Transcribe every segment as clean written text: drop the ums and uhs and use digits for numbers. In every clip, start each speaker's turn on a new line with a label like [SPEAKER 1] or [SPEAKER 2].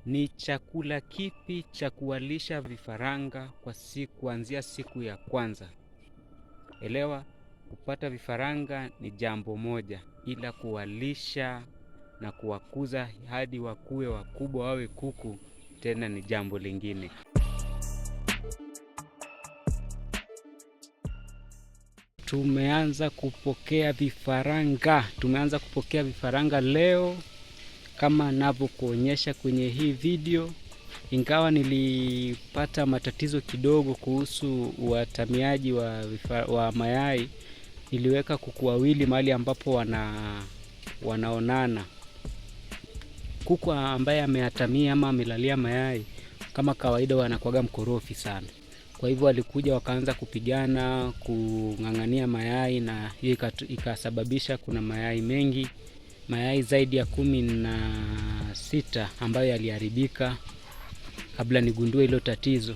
[SPEAKER 1] Ni chakula kipi cha kuwalisha vifaranga kwa siku, kuanzia siku ya kwanza? Elewa, kupata vifaranga ni jambo moja, ila kuwalisha na kuwakuza hadi wakuwe wakubwa wawe kuku tena ni jambo lingine. Tumeanza kupokea vifaranga, tumeanza kupokea vifaranga leo kama navyokuonyesha kwenye hii video. Ingawa nilipata matatizo kidogo kuhusu uatamiaji wa mayai, niliweka kuku wawili mahali ambapo wanaonana. Kuku ambaye ameatamia ama amelalia mayai kama kawaida wanakuwaga mkorofi sana. Kwa hivyo walikuja wakaanza kupigana, kung'ang'ania mayai, na hiyo ikasababisha kuna mayai mengi, mayai zaidi ya 16 ambayo yaliharibika kabla nigundue hilo tatizo.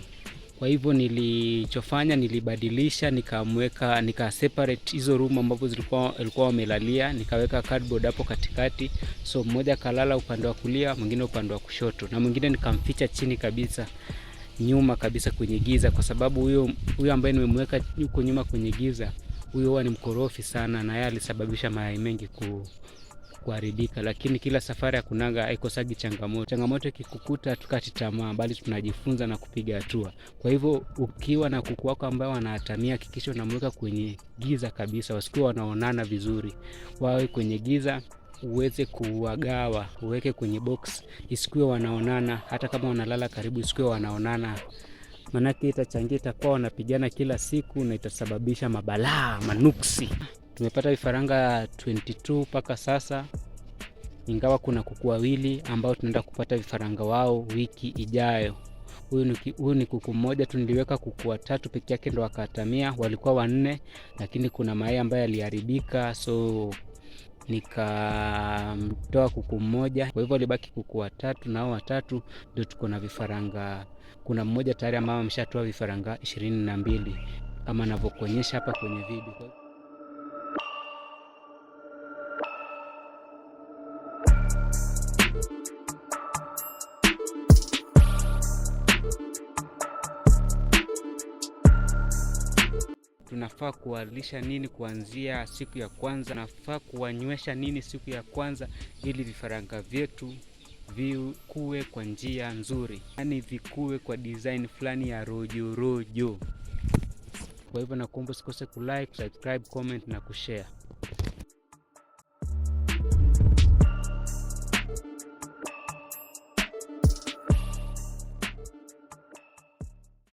[SPEAKER 1] Kwa hivyo nilichofanya, nilibadilisha, nikamweka, nika separate hizo room ambapo zilikuwa wamelalia, nikaweka cardboard hapo katikati. So mmoja kalala upande wa kulia, mwingine upande wa kushoto, na mwingine nikamficha chini kabisa, nyuma kabisa kwenye giza, kwa sababu huyo ambaye nimemweka huko nyuma kwenye giza, huyo huwa ni mkorofi sana, na yeye alisababisha mayai mengi kuharibika. Lakini kila safari hakunaga, haikosagi changamoto. Changamoto ikikukuta hatukati tamaa, bali tunajifunza na kupiga hatua. Kwa hivyo ukiwa na kuku wako ambao wanaatamia, hakikisha unamweka kwenye giza kabisa, wasikuwe wanaonana vizuri, wawe kwenye giza, uweze kuwagawa, uweke kwenye box, isikuwe wanaonana. Hata kama wanalala karibu, isikuwe wanaonana, manake itachangia, itakuwa wanapigana kila siku na itasababisha mabalaa, manuksi. Tumepata vifaranga 22 mpaka sasa, ingawa kuna kuku wawili ambao tunaenda kupata vifaranga wao wiki ijayo. Huyu ni kuku mmoja tu, niliweka kuku watatu peke yake ndo wakatamia, walikuwa wanne, lakini kuna mayai ambayo yaliharibika, so nikamtoa kuku mmoja. Kwa hivyo walibaki kuku watatu, na hao watatu ndio tuko na vifaranga. Kuna mmoja tayari ambaye ameshatoa vifaranga 22 kama ninavyokuonyesha hapa kwenye video. Tunafaa kuwalisha nini kuanzia siku ya kwanza, tunafaa kuwanywesha nini siku ya kwanza, ili vifaranga vyetu vikue kwa njia nzuri, yaani vikue kwa design fulani ya rojo rojo. Kwa hivyo nakuomba usikose kulike, subscribe, comment na kushare.